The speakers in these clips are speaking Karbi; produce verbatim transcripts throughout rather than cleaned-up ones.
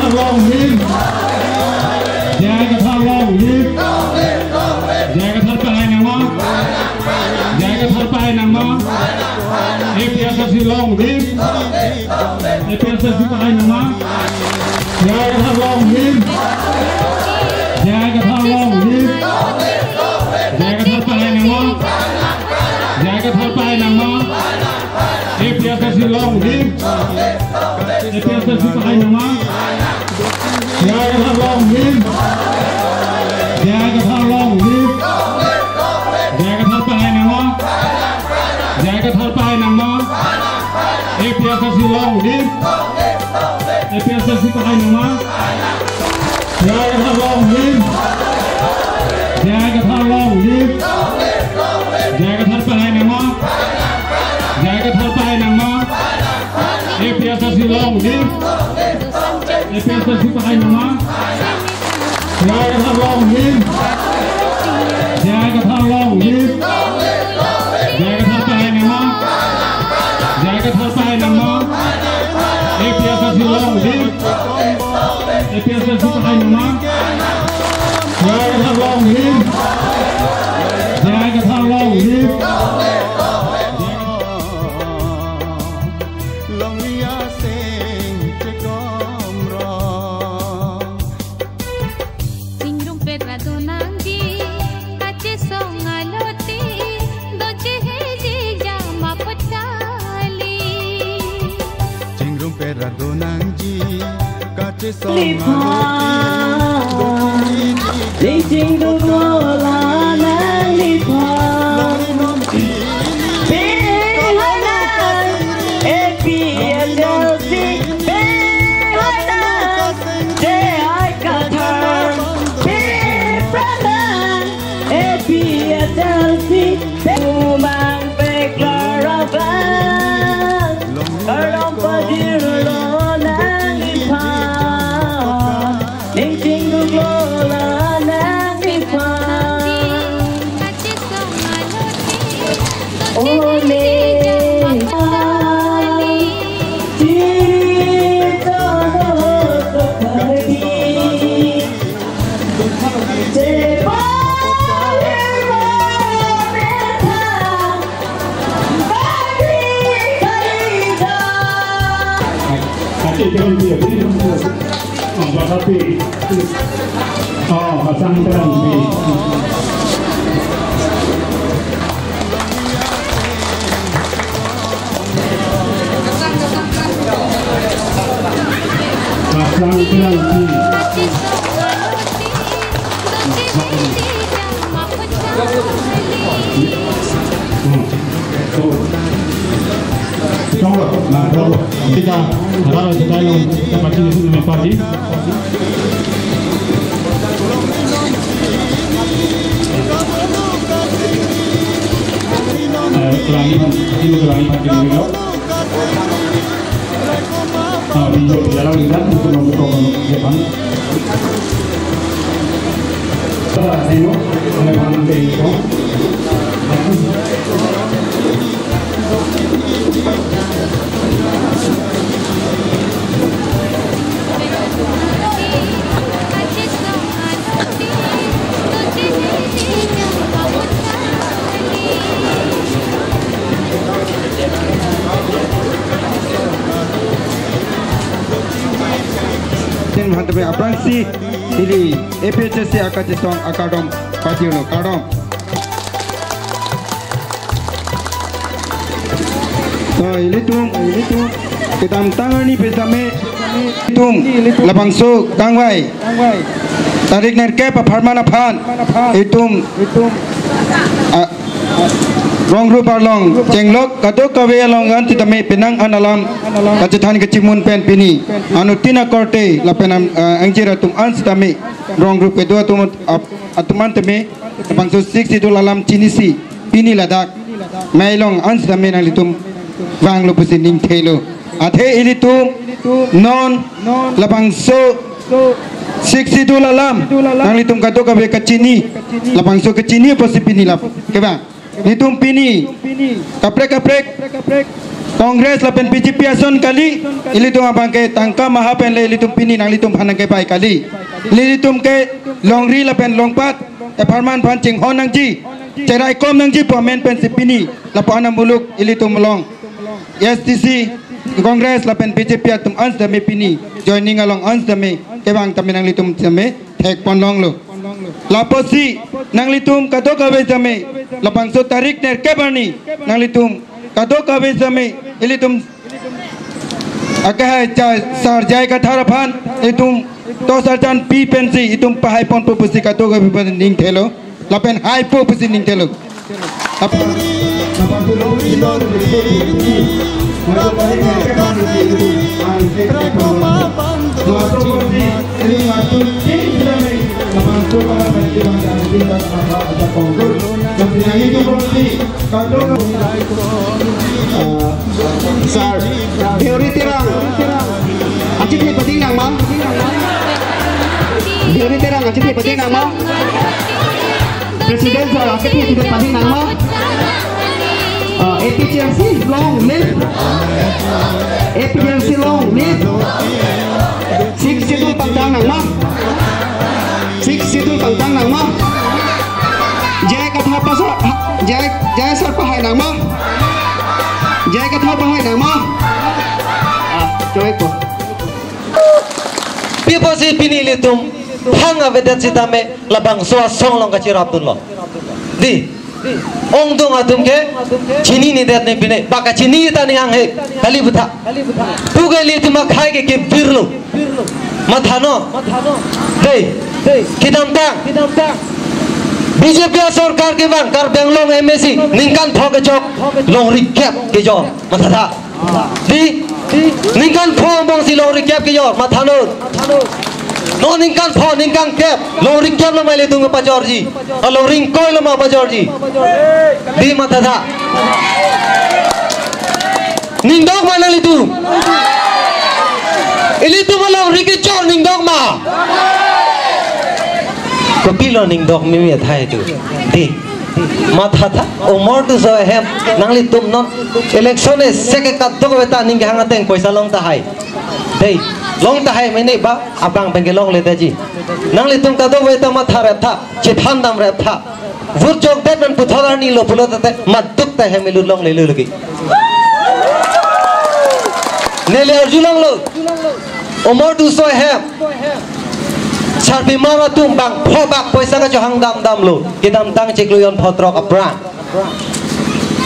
Long live. J I Kathar long live. J I Kathar pahai nangma. J I Kathar pahai nangma. A P H L C long live. A P H L C pahai nangma. J I Kathar long live. J I Kathar long live. J I Kathar pahai nangma. J I Kathar pahai nangma. A P H L C long live. A P H L C pahai nangma. J I Kathar long live. J I Kathar long live. J I Kathar pahai nangma. J I Kathar pahai nangma. A P H L C long live. A P H L C pahai nangma. J I Kathar long live. J I Kathar long live. J I Kathar pahai nangma. J I Kathar pahai nangma. A P H L C long live. A P H L C pahai nangma. J I Kathar long live. J I Kathar long live. J I Kathar pahai nangma. J I Kathar pahai nangma. A P H L C long live. A P H L C pahai nangma. J I Kathar long live. J I Kathar long live. Longri aseng chekom rong. Chingrum pera donangji, kachesong alote, doche heji jama pochali. Chingrum pera donangji, kachesong alote, doche heji jama pochali. Chingrum lola nangliphan. Longri non P H L C, P H L C, P H L C, J I Kathar, P H L C, P H L C, Umang Pekar Abang, Karong Padir lo nangliphan. Ning chingrum lola nangliphan. Ole. Chiri to to kari. Chepa. Ati jom dia, beri jom dia. Oh, Bapak Pi. Oh, pasang terang, Pi. Pasang terang, Pi. Hmm. Kita harap kita yang dapat ini semua parti. Eh, kelangi, ini kelangi parti dulu. Ah, video jalan lihat untuk nonton depan. Tengok, depan tengok. Tin mantap ya, aphrangsi ili A P H L C akachesong akardom pajirlo, kardom. So, ilitum, ilitum kedamtang arni pen tame, ilitum labangso kangvai tarik nerkep apharman aphan itum, ah, rong group arlong chenglok kadokave along an sitame penang an alam kachethan kachimun pen pini anuttin akorte lapen am, ah, angjir atum an sitame rong group kedo atum ap-, atum an tame labangso Sixth Schedule alam chinisi pini ladak mei along an sitame nanglitum vanglo pusi ning thelo. Athe ilitum non labangso Sixth Schedule alam nanglitum kadokave kachini, labangso kachini apotsi pini lap kevang. Ilitum pini kaprek kaprek Congress lapen B J P ason kali, ilitum abang ke tangka maha pen le ilitum pini nanglitum aphan nangkepai kali. Ilitum ke longri lapen longpat, apharman aphan chinghon nangji, cheraikom nangji pu amen pensi pini, lapu-an amuluk ilitum along S D C, Congress lapen B J P atum ansi tame pini, joining along ansi tame, kevang tame nanglitum tame, thekpon longlo. Lapusi, nanglitum kadokave tame, labangso tarik nerkep arni, nanglitum kadokave tame, ilitum akehai cha Sar J I Kathar aphan, itum tosarjan pi pensi, itum pahaiponpo pusi kadokave aphan ning thelo, lapen haipo pusi ning thelo. Ap- Sir, Bihari Terang. Achethe pading nang ma? Bihari Terang, achethe pading nang ma? President sir, achethe pading nang ma? Uh, A P H L C long live. A P H L C long live. Sixth Schedule pangthang nang ma? Sixth Schedule pangthang nang ma? J I Kathar pasa, J I, J I sir pahai nang ma? J I Kathar pahai nang ma? Ah, choi ko. Pi apotsi pini ilitum hang avedet sitame labangso asong along kachirapdunlo? Di, ongdung atum ke chinine det ne pine, ba kachini ta ne hang he, kali butha. Pu ke ilitum akhai ke kevirlo. Mathanon. Dei, kedamtang B J P asorkar kevang Karbi Anglong M A C ningkan pho kechok, longri kep kejor. Mathatha. Di, ningkan pho angbongsi longri kep kejor, mathanon. Non ningkan pho, ningkan kep, longri kep lo ma ilitum kepajorji? A, longri ingkoi lo ma pajorji? Di, mathatha. Ning dok ma nanglitum? Ilitum alongri kejor ning dok ma? Kopilo ning dok mimi athai tu. Di. Mathatha, umor tu so hem, nanglitum non election e seke kadokave ta ning kehang ateng poisa long tahai. Dei, long tahai mene ba, abang pen ke longledeji. Nanglitum kadokave ta matha rep tha, chethan dam rep tha. Vote jokdet pen puthot arni lo pulo tete, maduk ta hem ilut longle lo lagi. Neli arjulonglo. Umor tu so hem. Sarpimar atum bang pho bak poisa kachohang dam damlo. Kedamtang chiklo jon pho throk aphrang.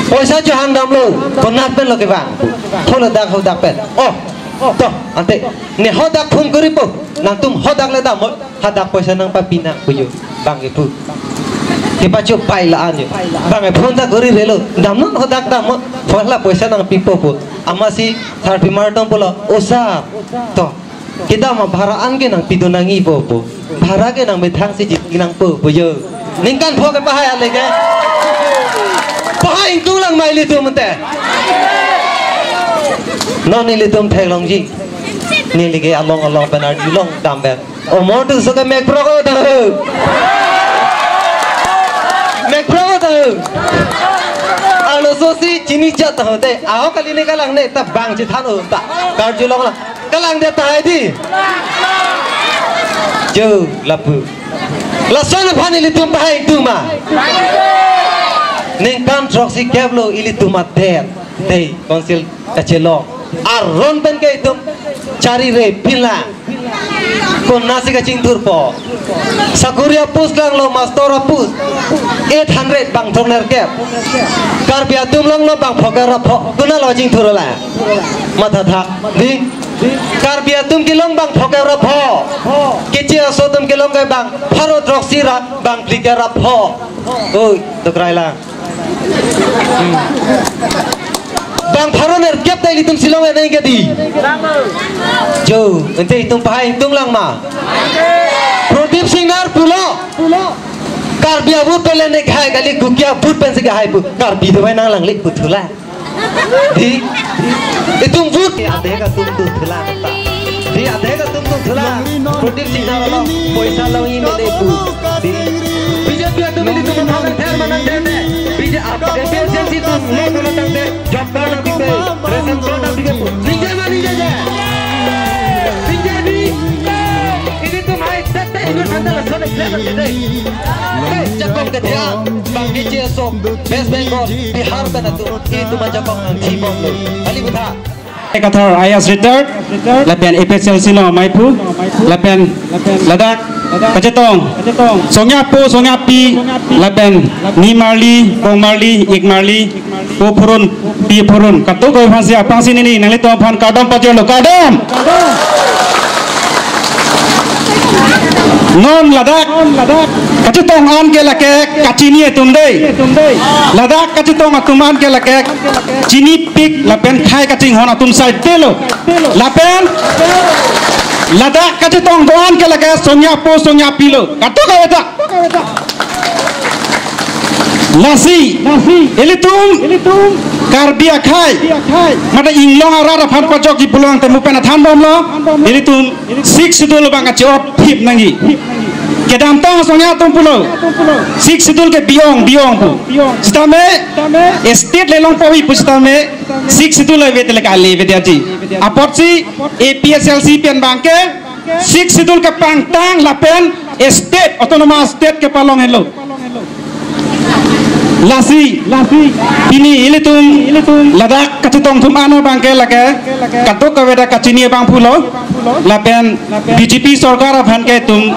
Poisa chohang damlo, konat pen lo kevang? Tholo dak hadak pen. Oh, to, ante. Ne hadak phone koripo. Nangtum hadak le damlo. Hadak poisa nangpapi nang pujo. Bang ke pu. Kepacho pai la-an jo. Bang ke phone ta kori relo. Damnon hadak damlo. Phone la poisa nangpipo pu. Amatsi sarpimar atum pulo, "O sir, to, kedam abhara an ke nangpidun nangjipo pu. Bhara ke nangmethangsi jit nangpo pujo." Ningkan pho kepahai ale ke? Pahai ingtung lang ma ilitum te. Non ilitum theklongji. Neli ke along along pen arjulong dam pen. Umor tu so ke mek prok ta ho. Mek prok ta ho. Arloso si chinijat ta ho te. Aho kali ne kalang ne ta bang chethan ho ta. Karjulong la. Kalangdet tahai di. Jo, lapu. Lason aphan ilitum pahai ingtung ma? Ningkan throksi kep lo ilitum adet. Dei, council kachelong. Aron pen ke itum charire pinlang. Konatsi kachingthurpo? Sakori a-post langlo, master a-post. Eight hundred bang thong nerkep. Karbi atum longlo bang phokep ra pho. Konatlo kachingthur la? Mathatha. Di. Karbi atum kelong bang phokep ra pho. Keche aso atum kelong ke bang pharo throksi ra bang phlikep ra pho. Oi, dokrai lang. Hmm. Bang pharo nerkep ta ilitum si long enai ke di. Jo, ante itum pahai ingtung lang ma? Prodip Singnar pulo. Karbi a-vote pele ne khai kali, Kuki a-vote pensi kahai pu. Karbi atum nanglang le pu thula. Di, itum vote. Adhe ka tum tu thula ta. Di, adhe ka tum tu thula. Prodip Singnar lo, poisa long-i mele pu. Di, B J P atum ilitum thang ther manang ther ne. B J P APHLC atum le kolo tangte job card nangpipe, ration card nangpipe pu. Ningje ma ningjeje? Ningje ni. Ilitum hai tete inut tangte lason exam nangpipe. Hei, jakong kedia, bang K C S O, West Bengal, Bihar pen atum, ilitum ajakong nangji bomlo. Kali butha. Kathar I A S retired, lapen APHLC along amei pu, lapen ladak kachetong, songya po, songya pi, lapen ni marli, kong marli, ik marli, po phurun, pi phurun, kadokave aphansi aphrangsi neli nanglitum aphan kardom pajirlo, kardom. Non ladak kachetong an ke lake kachini atum dei. Ladak kachetong atum an ke lake chinipik lapen khei kachinghon atum saitelo. Lapen ladak kachetong do-an ke lake songya po songya pilo. Kadokave ta. Lasi, ilitum Karbi akhei mate inglong arat aphan pajokji pulo tangte mo pen athan bomlo. Ilitum Sixth Schedule abang kache-ot thip nangji. Kedamtang asong atum pulo, Sixth Schedule ke bi-ong, bi-ong pu. Sitame state le longpo pu sitame Sixth Schedule ave te le kali ave dia ji. Apotsi APHLC pen abang ke Sixth Schedule kepangtang lapen state, autonomous state kepalong henlo. Lasi, lasi, pini ilitum, ilitum ladak kachetong atum ano abang ke lake kadokave ta kachini abang pulo. Lapen BJP sorkar aphan ke itum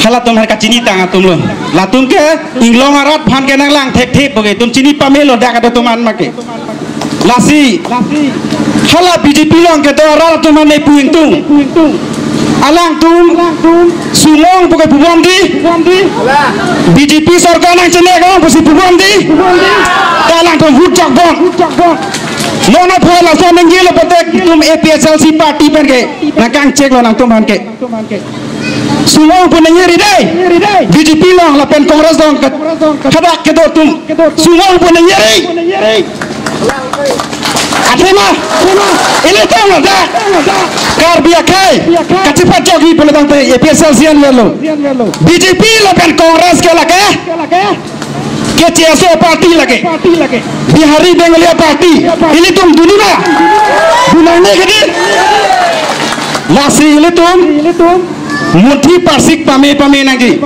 halatum aphan kachini tang atumlo. Latum ke inglong arat aphan ke nanglang thekthe pu ke itum chini pamelo dak atum an make. Lasi, hala BJP along kedo arat atum an ne pu ingtung. Alangtum sungong pu ke pu bomdi. BJP sorkar nangchenek ong pusi pu bomdi. Ta alangtum vote jok bom. Non apot lason ningje lo patek itum APHLC party pen ke nangkangcheklo nangtum aphan ke. Sungong pu nangji ri dei. BJP along lapen Congress along ke, hadak kedo atum sungong pu nangji ri. Athema, ilitum ladak Karbi akhei kachepajokji pulo tangte APHLC an lo. BJP lapen Congress ke lake KCSO party lake. Bihari Bengali party. Ilitum dunima. Dunangne kedi. Lasi ilitum munthi parsik pame pame nangji.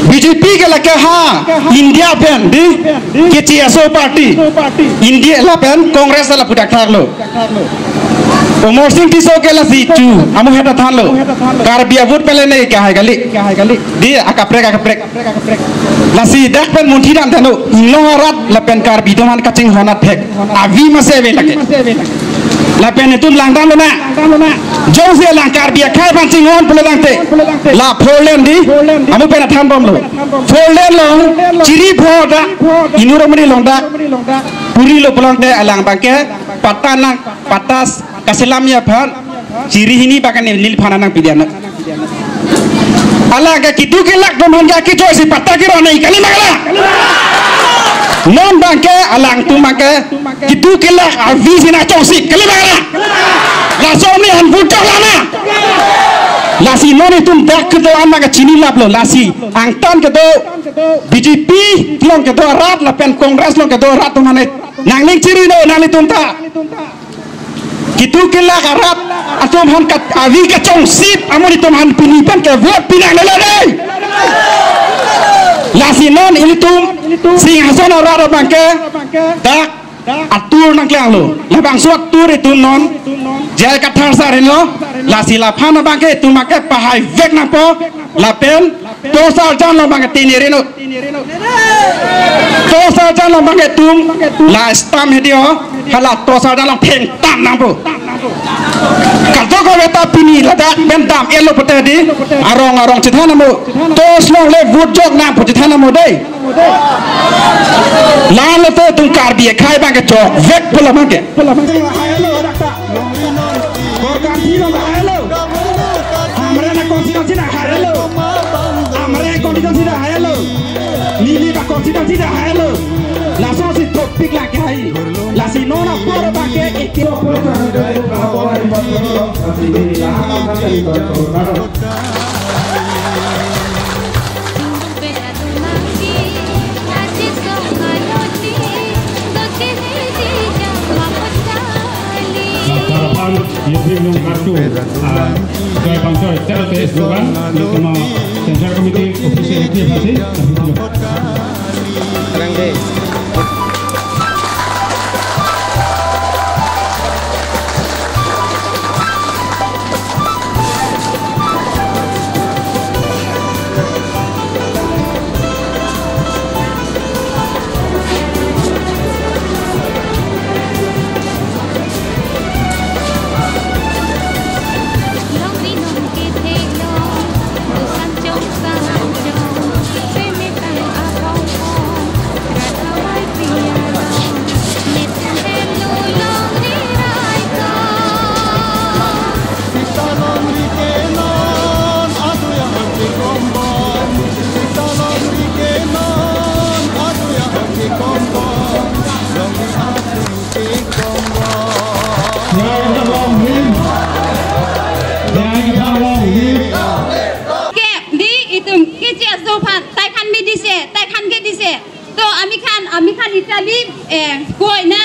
BJP ke lake ha India pen di KCSO party. India lapen Congress la pudak thaklo. Amarsing Tisso ke lasi chu amu heta thanlo. Karbi a-vote pele ne ke hai kali. Di akaprek akaprek. Lasi dak pen munthi dam thanu, inglong arat lapen Karbi atum aphan kachinghon athek avi mase ave lake. Lapen itum langdamlonang. Jongsi alang Karbi akhei aphan chinghon pulo tangte, la four lane di, amu pen athan bomlo. Four lane along chiri pho dak, inut amonit along dak puri lo pulo tangte alang abang ke patta nang, patta kaselamji aphan chiri hini abang ke neliphan nangpi dia na. Alang ke keduk kelak atum aphan ke kejoi si patta kiro nai kali ma kali. Non abang ke alangtum abang ke keduk kelak avi si nangchongsi kali ma kali. Laso ne han butok lana. Lasi non itum dak kedo an abang ke chinilaplo lasi angtan kedo BJP along kedo arat lapen Congress along kedo arat atum aphan nangning chirilo nanglitum ta. Keduk kelak arat atum aphan kat avi kachongsi amonit atum aphan pini pen ke vote pinanglelo dei. Lasi non ilitum Singhason arat abang ke dak atur nangklanglo. Labangso atur itum non J I Kathar sir henlo. Lasi laphan abang ke itum abang ke pahai vek nangpo. Lapen Tosar Jan along abang ke tini reno. Tosar Jan along abang ke itum la stamp hedi ho. Hala Tosar Jan along thengtam nangpo. Kadokave ta pini ladak pen dam-etlo pute di. Arong arong chethan nangpo. Tos along le vote jok nangpo chethan nangpo dei. Lalo te itum Karbi akhei abang ke jok vek pulo abang ke. Korkanthi along lahai lo. Hamren a constituency lahai lo. Hamren constituency lahai lo. Nilip a constituency lahai lo. Laso si topic lake hai. Lasi non apor abang ke eke. Yebring nung kartu, ah, Joy Bangjoy, T L P S Dugan, di kono Central Committee Official Committee Hasi. Ke, di itum keche aso aphan, tai khan mi dise, tai khan ke dise. To amikhan, amikhan Italy, eh, koi na,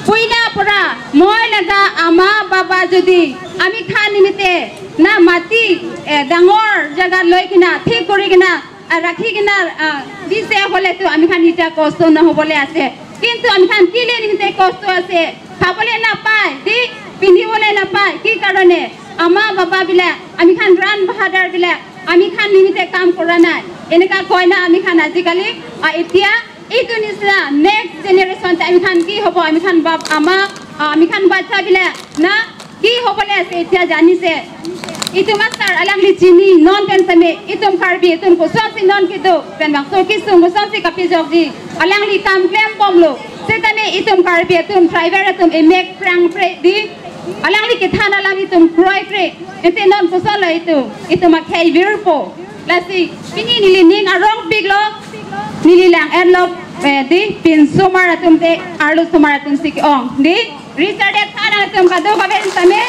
puila pura, moi laga ama baba jodi, amikhan nimite, na mati, eh, dangor jaga loi kena, thik kori kena, ah, rakhi kena, ah, dise hole to amikhan ita kosto na hobole ase. Kintu amikhan kile nimite kosto ase, khabole na pai, di, pindibole na pai, ki karone, ama baba bilak, amikhan ran bahadar bilak, amikhan nimite kam kora nai. Eneka koi na amikhan ajikali, ah, etia, itum nisina next generation ta amikhan ki hobo, amikhan bap ama, ah, amikhan bacha bilak na ki hobole ase etia janise. Itum master alangli chini non pen seme, itum Karbi atum kosonsi non kedo, pen bangso kesung kosonsi kapejokji. Alangli kam klem bomlo. Setame itum Karbi atum, tribal atum emek prang pre di. Alangli kethan alam itum kroikre. Ente non kosonlo itum, itum akhei virpo. Lasi, pini neli ning arongpiklo, neli lang-etlo, eh, di, pinsomar atum te, arlosomar atum si ke-ong. Di, Richard Ekthana atum kadokave same.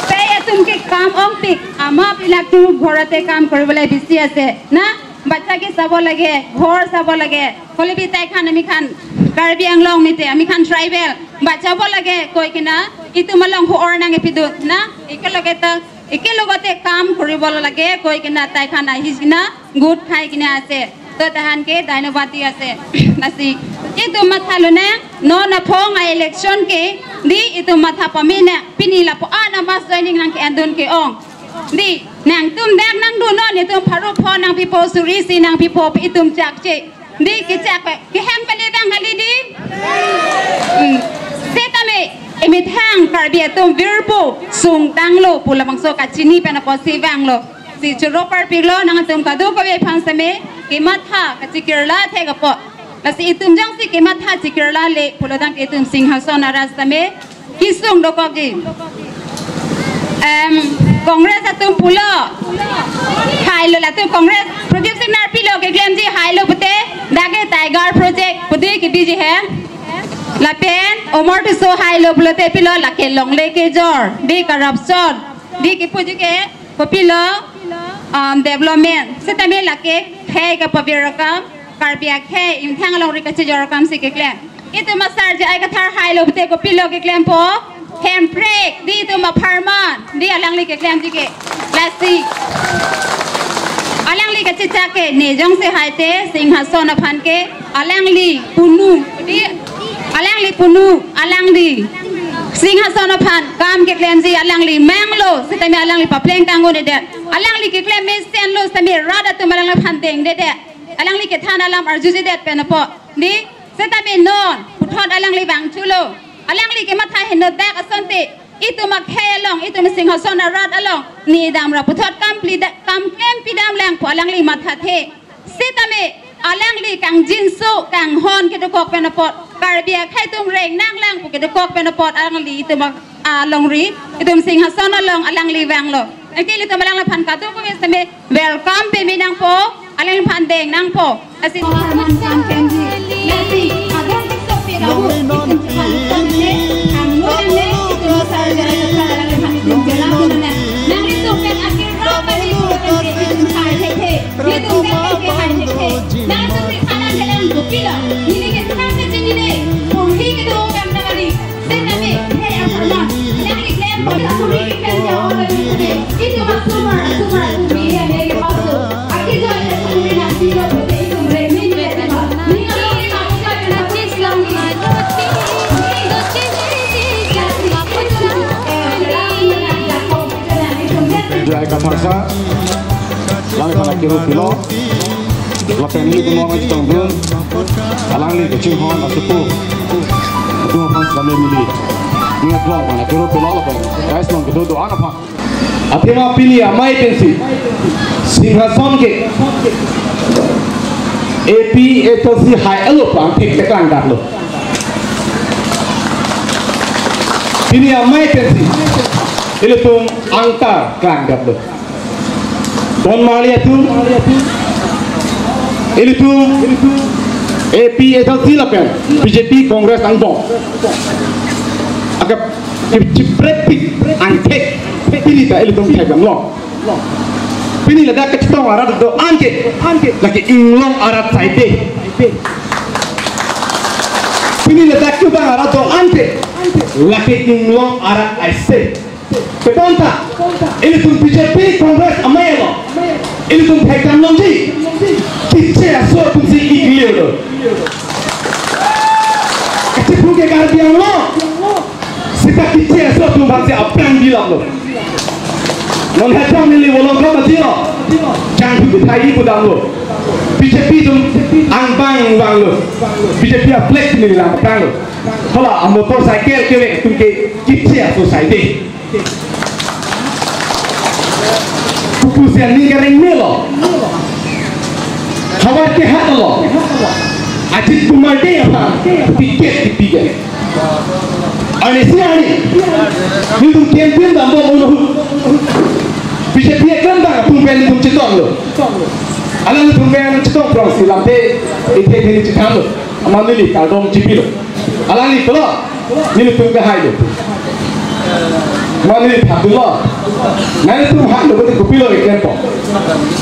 Pei atum ke kam ongpik, ama pilak tu ghorate kam koribole bisi ase. Na, bacha ke sabo lage, ghor sabo lage. Holebi tai khan amikhan, Karbi Anglong mite, amikhan tribal, bachabo lage, koi kena, itum along ho-or nang epidun, na, ekeloge ta, ekelogote kam koribole lage, koi kena tai khan ahi kena, good khai kena ase. To tahan ke, dainobati ase. Lasi, itum mathalone, non aphong a-election ke, di itum matha pamene, pini lapu-an a-mass joining nang ke-endun ke-ong. Di, nangtum dak nangdunnon, itum pharo pho nangpipo, suri isi nangpipo, itum chakche. Di kechak pe, kehem pen ivang kali di. Hmm. Setame, emethang Karbi atum virpo, sungtanglo, pu labangso kachini pen apotsi vanglo. Si choro parpiklo, nangtum kadokave aphan seme, kematha, kachikirla thek apot. Lasi itum jongsi kematha chikirla le, pulo tangte itum Singhason arat seme, kesung dokokji. Em, Congress atum pulo. Hailo latum Congress, Pradip Singnar pilo keklemji hailo pute, dak ke Tiger Project, pute kebiji he. Lapen, Omor Tisso hailo pulote pilo lake longle kejor, di corruption, di kepuji ke, kopilo, um, development. Setame lake, khei kapavir akam, Karbi akhei, imethang alongri kachijor akam si keklem. Itum asar J I Kathar hailo pute kopilo keklempo. Hemprek, di itum apharman, di alangli keklemji ke. Lasi. Alangli kachechak ke, ne jongsi haite, Singhason aphan ke, alangli punu, di, alangli punu, alangli. Singhason aphan, kam keklemji, alangli manglo, setame alangli papleng kango dede. Alangli keklem mesenlo, setame rat atum alangliphan dengdede. Alangli kethan alam arjujidet pen apot. Di, setame non, puthot alangli vangthulo. Alangli kematha henodak asonte, itum akhei along, itum Singhason arat along, ne damra puthot kam plida-, kam klempidam lang pu alangli mathathe. Setame, alangli kangjinso, kanghon kedokok pen apot, Karbi akhei atum reng nanglang pu kedokok pen apot, alangli itum ak-, alongri, itum Singhason along alangli vanglo. Anke ilitum alangliphan kadokave seme welcome peme nangpo, alangliphan deng nangpo. Lasi Herman Kangkenji, lasi adon ke sopik ahu, itum chepalutone, angno nane, itum asar J I Kathar alangliphan itum jelang tunane. Nanglitum pen akhir rap kali pulote itum hai thekthe, itum pen ke hai thekthe. Nanglitum ri kanan jelang kopilo, neli ke thang ke chinine, purhi kedo kam nangari, setame, he Pilo, lapen nelitum along chetongdun, alangli kachinghon asopo atum aphan sitame neli ning arong mana kero pilo lapen rais along kedo do-an aphan. Athema pini amei pensi Singhason ke A P H L C hai alo pang thek teklang datlo. Pini amei pensi ilitum angtar klang datlo. Don Marli atum, ilitum A P H L C lapen B J P Congress angbong akap kechiprek pik angthek pini ta ilitum thek damlo. Pini ladak kachetong arat do-an ke, lake inglong arat saide. Pini ladak kevang arat do-an ke, lake inglong arat aise. Kepon ta, ilitum B J P Congress amei along ilitum thek dam longji, kiche aso atumsi ik lirlo. Kachephu ke Karbi Anglong sita kiche aso atum aphansi aphrang dilaplo. Non hejang neli volong kama jilo, jangthu kethai pu damlo. B J P atum angbang vanglo. B J P a-flag neli lang aphranglo. Hala a-motorcycle kevek atum ke kiche aso saide. Kukusian ning kareng melo. Havar kehat lo. Ajit Kumar Dey aphan ticket kipi ke. Arnisi arni, nelitum campaign dampo mono. B J P aklem abang atum pen nelitum chetonglo. Alangtum pen chetong prongsi lamthe, ithe neli chethanlo. Amat neli kardom chipilo. Alangli pulo, nelitum ke hailo. Amat neli thakdunlo. Nanglitum hailo pute kopilo iklempo.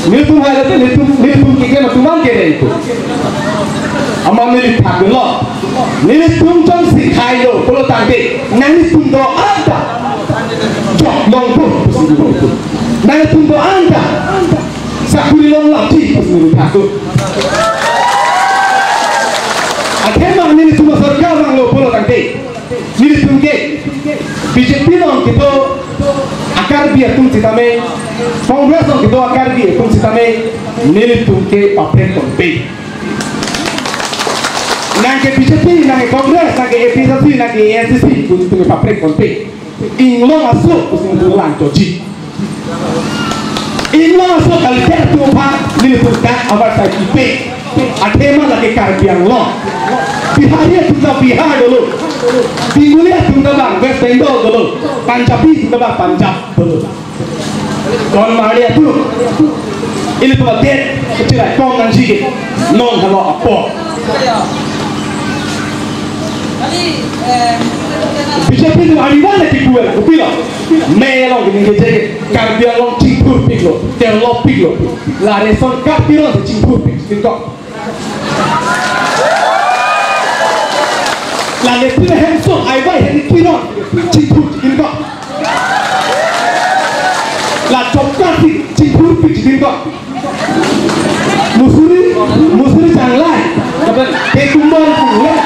Nelitum hailo pute nelitum, nelitum keklem atum an kere itum. Amat neli thakdunlo. Nelitum jongsi hailo pulo tangte, nanglitum do-an ta jok longpo. Nanglitum do-an ta sakuri longlapji pusi neli thakdun. Athema nelitum asorkar vanglo pulo tangte, nelitum ke B J P along kedo a-Karbi atum sitame, Congress along kedo a-Karbi atum sitame, nelitum ke paprek ponpe. Nang ke B J P, nang ke Congress, nang ke A P H L C, nang ke A I C C, nelitum ke paprek ponpe. Inglong aso pusi nelitum lang choji. Inglong aso kaliter atum aphan nelitum dak avarsai kipi. Athema lake Karbi Anglong. Bihari atum ta Bihar dolo. Bengali atum ta bang West Bengal dolo. Punjabi atum ta bang Punjab dolo. Don Marli atum, ilitum adet kachilai kom nangji ke non halo apor. B J P atum arivan lagi buat, kopilo? Mei along gini keje ke, Karbi Anglong chingthurpiklo, terlopiklo. La ration card kiron chingthurpik, tingkok. La latrine hemso, aivai hem kiron chingthur, tingkok. La job card si chingthurpik, tingkok. Musuri, musuri changlai, lapen pekumbol kunglen.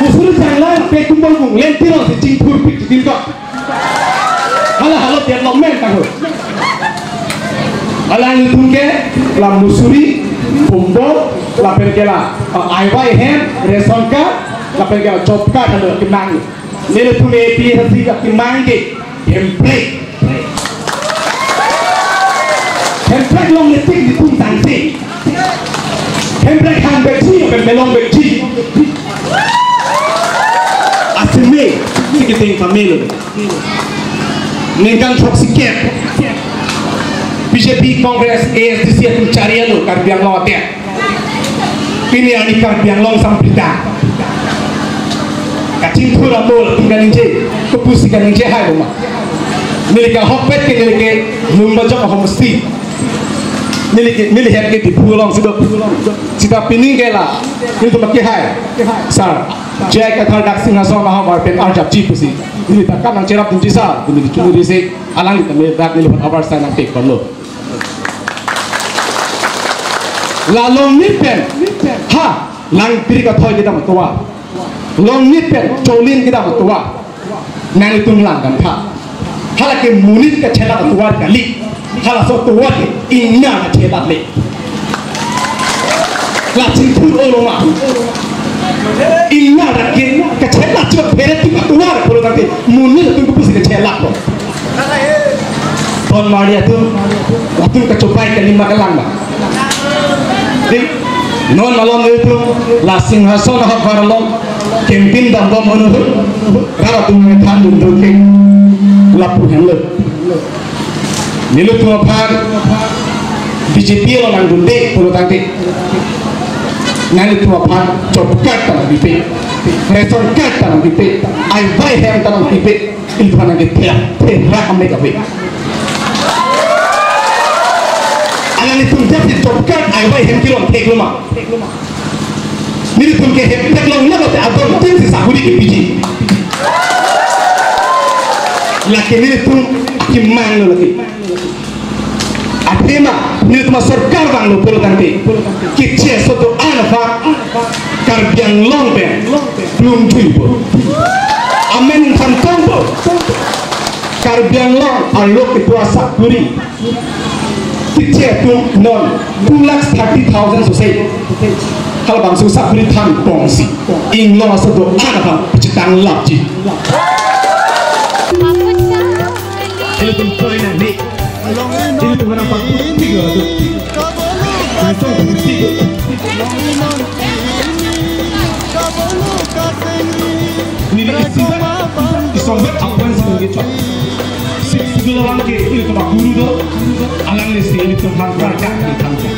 Musuri changlai, pekumbol kunglen, kiron si chingthurpik, tingkok. Hala, hala development ta ho. Hala nelitum ke la musuri, kumbol, lapen ke la, uh, aivai hem, ration card, lapen ke la job card hala kemang. Nelitum A P H L C akemang ke hemprek. Hemprek longle tik nelitum tangte. Hemprek hang bek ji, hemprek long bek ji. Asime, si keteng pamelo. Ningkan throksi kep, B J P, Congress, A S D C atum chari-alo Karbi Anglong adet. Pini arni Karbi Anglong samprita kachingthur amo latum kaningje, kopusi kaningje hai boma. Neli ke ahokpet ke neli ke Lumbajong ahomosti. Neli ke, neli het ke Diphu alongsi do. Sita pini ke la, nelitum ke hai. Sir, J I Kathar dak Singhason ahavar pen arjapji pusi. Neli ta kam nangcherapdunji sir, neli chungrisi, alangli ta me dak neliphan avarsai nangpek ponlo. La Longnit pen, ha, Langpiri Kathoi kedam atovar. Longnit pen Cholin kedam atovar. Nanglitum lang damtha. Hala ke monit kachelak atovar kali. Halaso atovar ke ingnar kachelap le. La chingthur olo ma. Ingnar ke kachelap chot phere tik atovar pulo tangte monit atum kepusi kachelappo. Ton mari atum, atum kachopai kalima kelang ba. Di, non malom atum, la Singhason ahavar along, kempin dambom ahut, rat atum nangthandun dun ke, lapu henlo. Nelitum aphan B J P along nangdunde pulo tangte, nanglitum aphan job card ta nangpipe, ration card ta nangpipe, aibai hem ta nangpipe, ilitum aphan nangkethek, thek rak amek ave. Alanglitum jasi job card, aibai hem kelong theklo ma. Nelitum ke hem theklongle mate ador tin si sakuri kepiji. Lake nelitum akemang lo lake. Athema nelitum asorkar vanglo pulo tangte, keche aso do-an aphan Karbi Anglong pen plum thuipo. Amen kantongpo. Karbi Anglong arlo kedo asakuri, keche atum non two lakhs thirty thousand sose. Halabangso sakuri thanpon si inglong aso do-an aphan pachetang lapji. Ilitum koi na ni. Ilitum anak pak putih lo tu. Kantong putih. Neli isi ba, isong ba apwan si nunggi chok. Si, si dolo lang ke, ilitum aguru do, alanglisi ilitum aphan praja, ilitum aphan.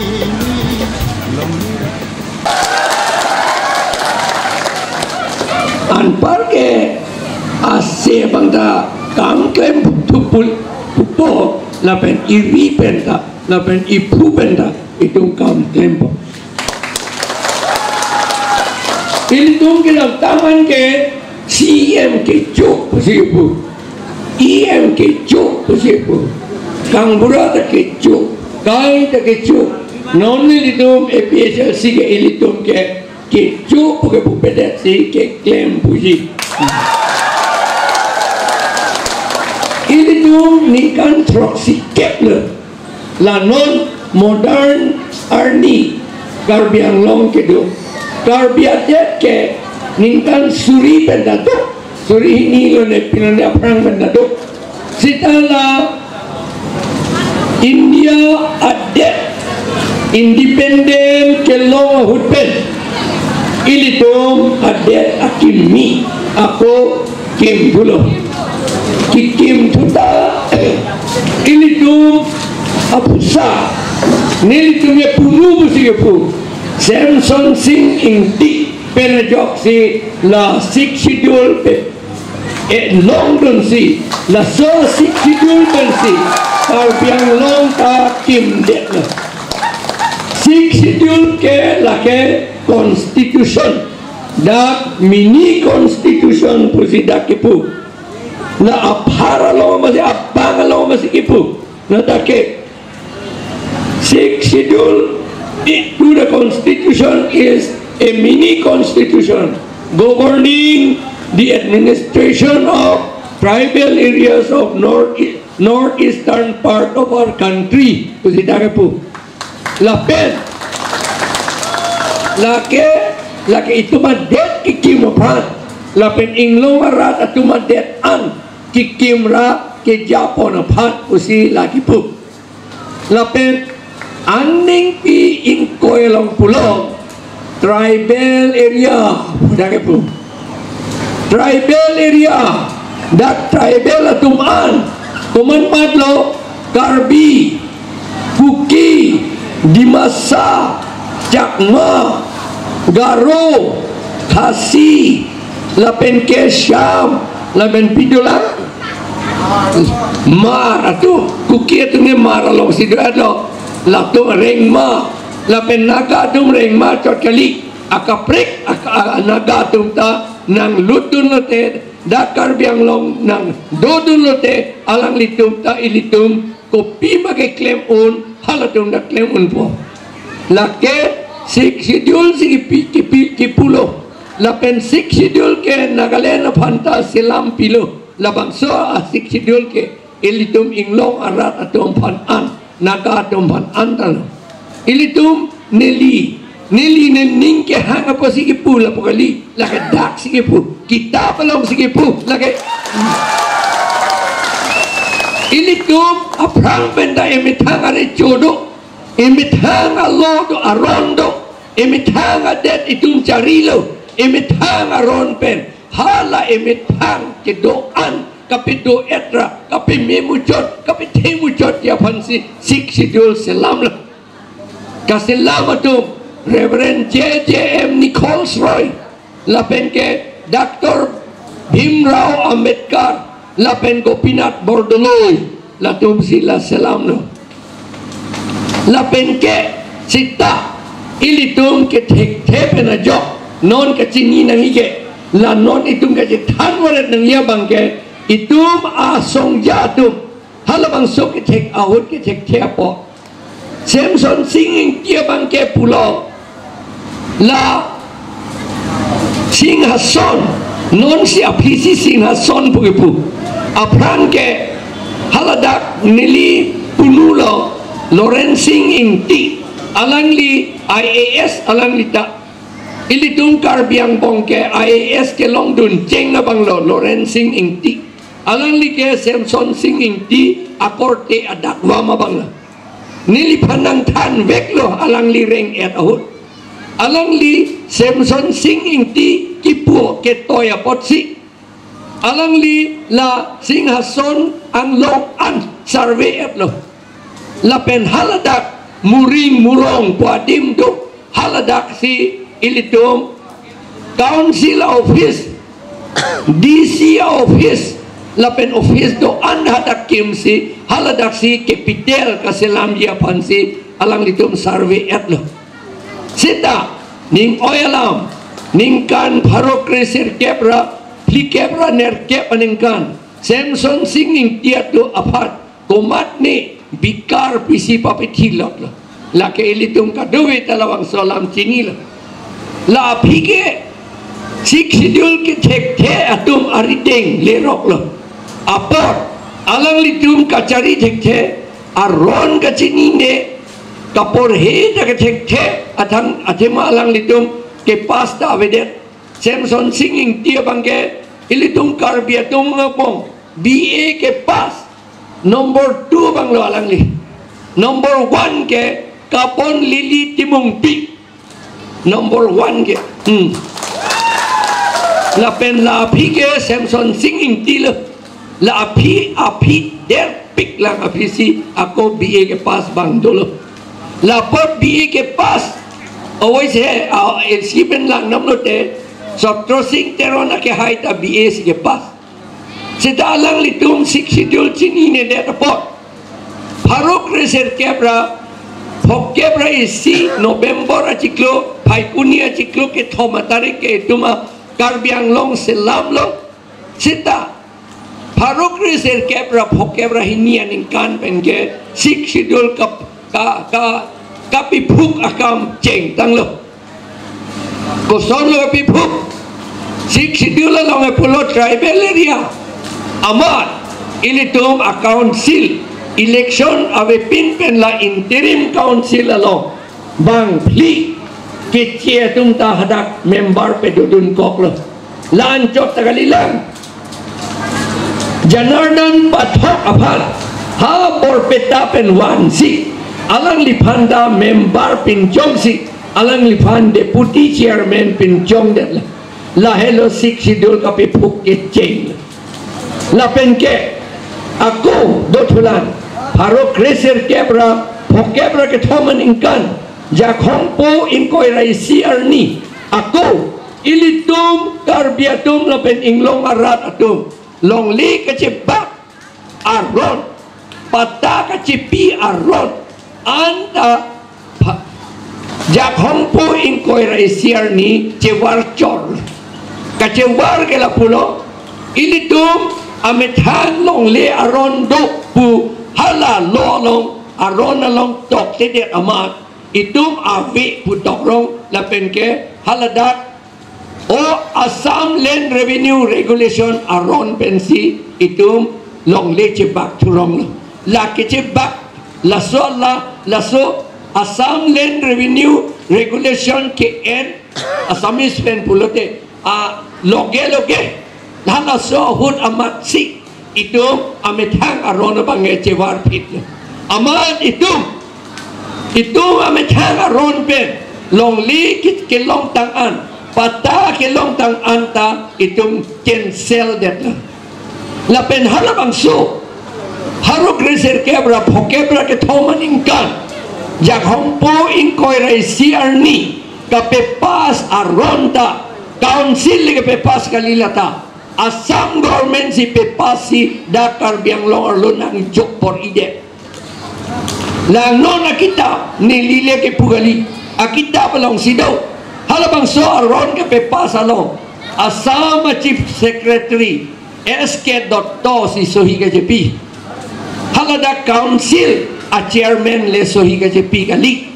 Anpar ke ase abang ta kam klem thupul, thupo, lapen iri pen ta, lapen iphu pen ta, itum kam klempo. Ilitum kedamtang an ke C E M kecho pusi pu, E M kecho pusi pu, kangbura ta kecho, kai ta kecho. Non ilitum A P H L C ke ilitum ke kecho pu ke pupedet si keklem puji. Ilitum ningkan throksi-kep lo. La non modern arni Karbi Anglong kedo. Karbi adet ke ningkan suri pen ta do, suri hini lo ne pilo ne aphrang pen ta do. Seta la India adet independent kelong ahut pen ilitum adet akimi ako kimthulo. Kikimthu ta ilitum aphusa, nelitum ke pumu pusi kepu, Semson Sing Ingti pen ajoksi la Sixth Schedule pen e longdun si, laso Sixth Schedule pen si Karbi Anglong ta kimdet lo. Sixth Schedule ke lake constitution, dak mini constitution pusi dak kepu. La aphar along masi, abang along masi kepu. Na dak ke Sixth Schedule to the Constitution is a mini constitution governing the administration of tribal areas of north, northeastern part of our country. Pusi dak kepu. Lapen lake, lake itum adet kekim aphan, lapen inglong arat atum adet an kekim ra kejapon aphan pusi la kepu. Lapen aningpi ingkoi along pulo tribal area dak kepu. Tribal area, dak tribal atum an komat-mat lo, Karbi, Kuki, Dimasa, Chakma, Garo, Khasi, lapen ke Cham, lapen pidula Hmar atum, Kuki atum ke Hmar alongsi do-et lo, latum Rengma, lapen Naga atum Rengma chot kali, akaprek, aka, a, Naga atum ta nanglutdun lote, dak Karbi Anglong nangdodun lote, alanglitum ta ilitum kopi ma keklem un, halatum ta klem unpo. Lake Sixth Schedule si kipi, kipi, kipulo. Lapen Sixth Schedule ke Nagaland aphan ta selam pilo. Labangso a Sixth Schedule ke Ilitum inglong arat atum aphan an, Naga atum aphan an tanglo. Ilitum neli, neli nening kehang apotsi kipu lapu kali, lake dak si kipu, kitap alongsi kipu, lake. Ilitum aphrang pen ta emethang arecho do, emethang alo do, aron do, emethang adet itum charilo, emethang aron pen, hala emethang kedo-an, kapedo-et ra, kapememuchot, kapethemuchot aphansi Sixth Schedule selamlo. Kaselam atum Reverend J J M Nichols Roy, lapen ke Doctor Bhimrao Ambedkar, lapen Gopinath Bordoloi, latumsi la selamlo. Lapen ke seta ilitum kethekthe pen ajok non kachini nangji ke, la non itum kachethan varet nangji abang ke, itum asongja atum halabangso kethek ahut kethekthe apot, Semson Sing Ingti abang ke pulo, la Singhason, nonsi aphisi Singhason pu kipu. Aphrang ke haladak neli punulo, Lawrence Sing Ingti, alangli I A S alangli ta. Ilitum Karbi angbong ke I A S kelongdun cheng abanglo Lawrence Sing Ingti. Alangli ke Semson Sing Ingti akorte adakvam abanglo. Neliphan nangthanveklo alangli reng-et ahut. Alangli Semson Sing Ingti kipu ketoi apotsi, alangli la Singhason anglong an survey-etlo. Lapen haladak Muring Murong pu adim do, haladaksi ilitum Council office, D C office, lapen office do-an hadak kimsi, haladaksi capital kaselamji aphansi alanglitum survey-etlo. Seta ning oi alam, ningkan pharo kre sirkep ra phlikep ra nerkep aningkan, Semson Sing Ingti atum aphan komatne bikar pisi papithilotlo. Lake ilitum kadokave ta labangso alam chinilo. La aphi ke Sixth Schedule kethekthe atum arideng leroklo. Apor alanglitum kachari thekthe, aron kachinine, kaporhe ta kethekthe, athang athema alanglitum kepass ta avedet. Semson Sing Ingti abang ke ilitum Karbi atum angbong B A kepass number two abanglo alangli. Number one ke Kapon Lily Timungpi. Number one ke. Hmm. Lapen la aphi ke Semson Sing Ingtilo. La aphi, aphi derpik lang aphisi ako B A kepass abang dolo. La apot B A kepass, always he, ah, isi pen lang namlote, Sotro Sing Teron akehai ta B A si kepass. Seta alanglitum Sixth Schedule chininedet apot, pharo kre sirkep ra phokep ra isi November achiklo, Phaikuni achiklo kethom atarik ke itum a Karbi Anglong selamlo. Seta pharo kre sirkep ra phokep ra hini aningkan pen ke Sixth Schedule kap-, ka, ka, kapiphuk akam chengtanglo. Kosonlo kapiphuk? Sixth Schedule along e pulo tribal area amat ilitum a council election avepin pen la interim council along bang phli keche atum ta hadak member pedodunkoklo. La anchot ta kalilang. Janardan Pathak aphan ha Borpeta pen vansi alangliphan ta member pinchongsi alangliphan deputy chairman pinchongdetlo. Lahelo Sixth Schedule kapiphuk kecheng. Lapen ke ako dothulang, pharo kre sirkep ra phokep ra kethom aningkan, Jakhong po ingkoi ra isi arni, ako ilitum Karbi atum lapen inglong arat atum longle kachebak aron, patta kachepi aron anta pha-, Jakhong po ingkoi ra isi arni chevar chor. Kachevar ke lapulo, ilitum amethang longle aron do pu hala law along, aron along toktedet amat itum ave pu tokrong lapen ke haladak o Assam Land Revenue Regulation aron pensi itum longle chebak thurong lo. Lake chebak, laso la, laso Assam Land Revenue Regulation ke-en Assamese pen pulote, a, loge loge, halaso ahut amatsi itum amethang aron abang chevarphit lo. Amat itum, itum amethang aron pen longle ke-, kelongtang an, patta kelongtang an ta itum cancel det lo. Lapen halabangso pharo kresirkep ra phokep ra kethom aningkan Jakhong po ingkoi ra isi arni kapepass aron ta, council le kapepass kali lata, Assam government si pepass si dak Karbi Anglong arlo nangjok bor-idet. Langnon akitap, neli le kepu kali, akitap alongsi do. Halabangso aron kapepass along Assam a Chief Secretary S K Dutta si sohi kachepi. Haladak council a chairman le sohi kachepi kali.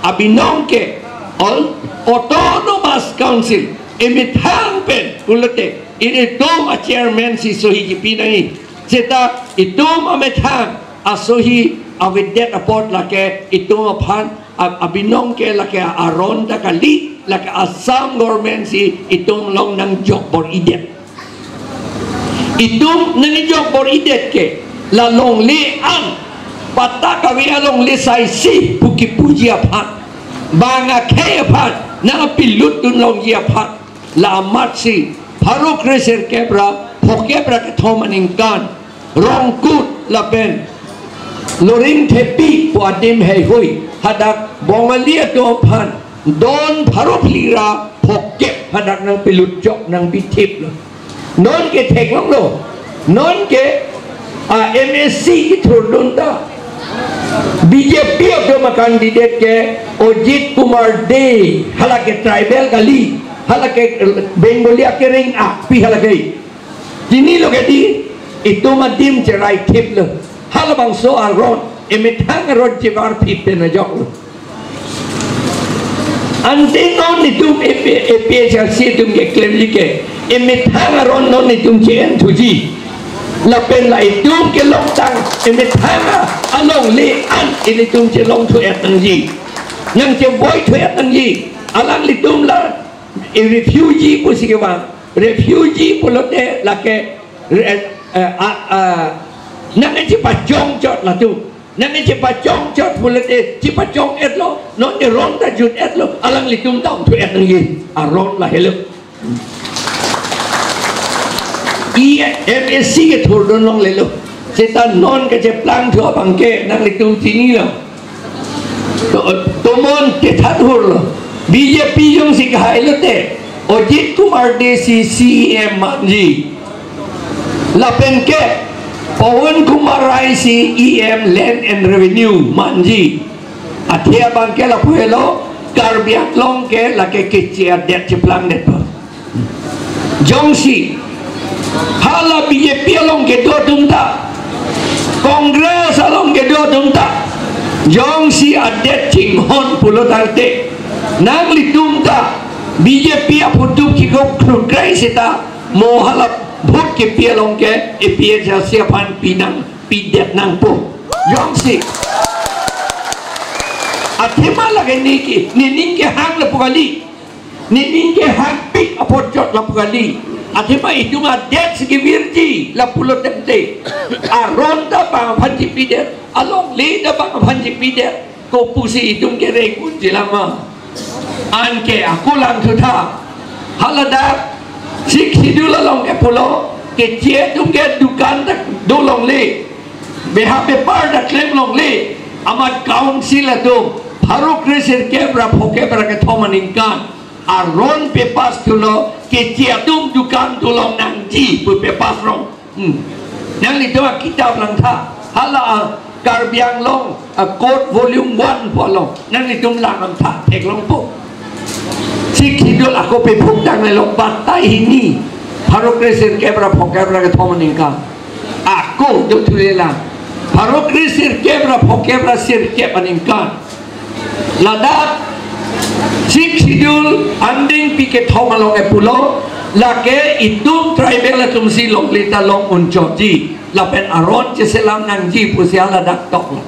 Abinong ke all Autonomous Council, emethang pen pulote, ilitum a chairman si sohi chepi nangji. Seta itum amethang asohi avedet apot lake itum aphan, ab-, abinong ke lake aron ta kali, lake Assam government si itum along nangjok bor-idet. Itum nangjok bor-idet ke la longle an, patta kave alongle saisi pu kipuji aphan, bang akhei aphan nangpilut dun longji aphan, la amatsi pharo kresirkep ra phokep ra kethom aningkan Rongkut lapen Loringthepi pu adim heihui hadak Bongali atum aphan don pharo phli ra phokep hadak nangpilut jok nangbithip lo. Non ke theklong lo. Non ke, a, M A C kethurdun ta B J P atum a candidate ke Ajit Kumar Dey, halake tribal kali, halake Bengali akereng akpi halake. Chinilo ke di, itum adim cherai thip lo. Halabangso aron, emethang aron chevarphit pen ajok lo. Ante non itum A P, A P H L C atum keklemji ke, emethang aron non itum che-en thuji. Lapen la itum kelongtang emethang alongle an ilitum chelong thu-et nangji. Nangchevoi thu-et nangji. Alanglitum la, e, refugee pusi kevang. Refugee pulote lake, re-, eh, a, a, nangchepachongchot latum. Nangchepachongchot pulote chepachong-et lo, non eron ta jut-et lo, alanglitum ta ong thu-et nangji. Aron lahelo. I M A C kethurdun longlelo. Seta non kacheplang thu abang ke nanglitum chinilo. To, tomon tethan hurlo. B J P jongsi kahai lote, Ajit Kumar Dey si C E M manji. Lapen ke Pawan Kumar Rai si E M Land and Revenue manji. Athe abang ke lapu helo, Karbi Anglong ke lake keche adet cheplangdetpo. Jongsi hala B J P along kedo atum ta, Congress along kedo atum ta, jongsi adet chinghon pulo tangte, nanglitum ta B J P aphutup kikok krukrei seta mo hala vote kepi along ke A P H L C aphan pinang pidet nangpo. Jongsi athema lake niki, nening kehang lapu kali. Nening kehangpik apot chot lapu kali. Athema itum adet si kevirji lapulo tangte, aron ta bang aphan chepidet, alongle ta bang aphan chepidet, kopusi itum kereng unji lama. Anke ako langthutha. Haladak Sixth Schedule along ke pulo, keche atum ke dukan ta do longle, beha bepar ta klem longle, amat council atum pharo kresirkep ra phokep ra kethom aningkan aron pepass thulo, keche atum dukan do long nangji pu pepass rong. Hmm. Nanglitum akitap langtha, hala, ah, Karbi Anglong, ah, Code Volume one pu along nanglitum lang langtha, theklongpo. Sixth Schedule ako pephuk tang lelo, batai hini pharo kresirkep ra phokep ra kethom aningkan. Ako do thulelang. Pharo kresirkep ra phokep ra sirkep aningkan. Ladak Sixth Schedule anding pi kethom along ke pulo, lake itum tribal atum si longle ta long unchotji. lapen aron cheselam nangji pusi haladak toklo.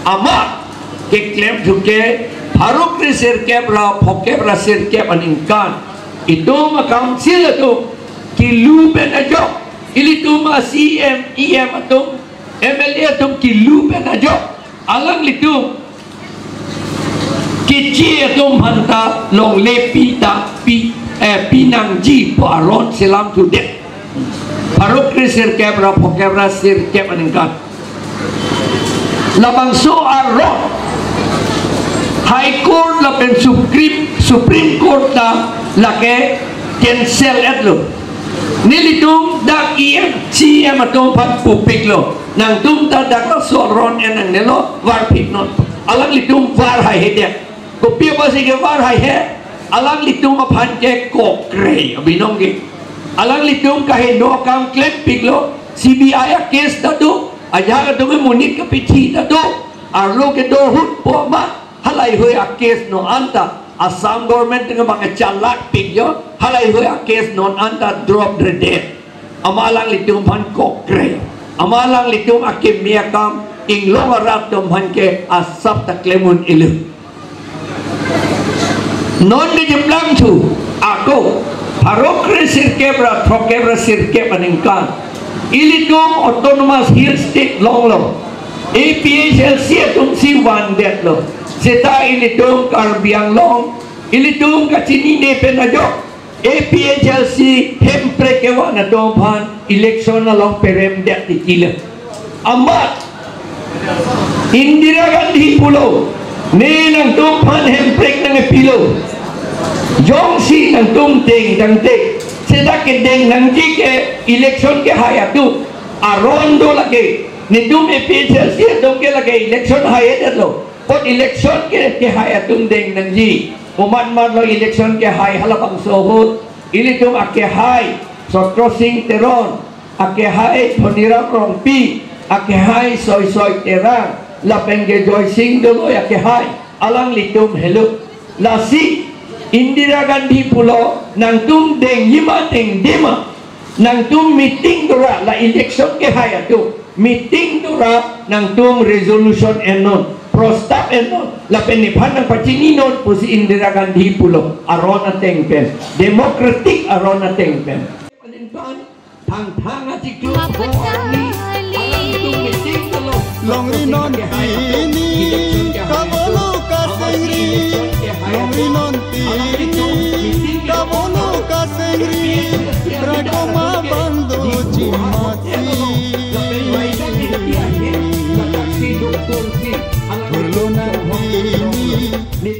Amat keklem thuke pharo kre sirkep ra phokep ra sirkep aningkan itum a-council atum kilu pen ajok, ilitum a-C E M, E M atum, M L A atum kilu pen ajok, alanglitum keche atum aphanta longle pi ta pi, eh, pi nangji pu aron selam thudet. Pharo kre sirkep ra phokep ra sirkep aningkan. Labangso aron High Court lapen Supreme, Supreme Court ta lake cancel etlo. Nelitum dak E M, C E M atum aphan pupiklo. Nangtum ta dak laso aron en nangnelo, varphit non. Alanglitum var haihedet. Kopi apotsi kevar haihe? Alanglitum aphan ke kokre abinong ke. Alanglitum kaheno akam klempiklo, C B I a-case ta do, ajahak atum ke monit kapithi ta do, arlo kedo ahut po ma, halahei a-case non anta Assam government ke bang chalakpik jo, halahei a-case non anta drop redet. Amat alanglitum aphan kokre. Amat alanglitum akeme akam inglong arat atum aphan ke asap ta klem un-elo. Non kecheplang thu, ako, pharo kre sirkep ra throkkep ra sirkep aningkan, ilitum Autonomous Hill State longlo, A P H L C atum si vandetlo. Seta ilitum Karbi Anglong, ilitum kachinine pen ajok, A P H L C hemprek kevan atum aphan election along peremdet titilo. Amat Indira Gandhi pulo, ne nangtum aphan hemprek nangkepilo. Jongsi nangtum deng tangte, seta kedeng nangji ke election kehai atum, aron do lake. Netum A P H L C atum ke lake election haidetlo. Apot election ke, kehai atum deng nangji. Komat mat lo election kehai halabangso ahut, ilitum akehai Chatro Sing Teron, akehai Dhoniram Rongpi, akehai Soisoi Terang, lapen ke Joysing Doloi akehai, alanglitum helo. Lasi Indira Gandhi pulo, nangtum dengji ma dengde ma, nangtum meeting dora, la election kehai atum, meeting dora nangtum resolution ennon, prostap ennon, lapen nephan nangpachininon pusi Indira Gandhi pulo, aron ateng pen, democratic aron ateng pen. Thangthang achiklo, Longri non pini kabolo kasengri, longri non pini kabolo kasengri, rakoma bang doji mati. Burlo nang pini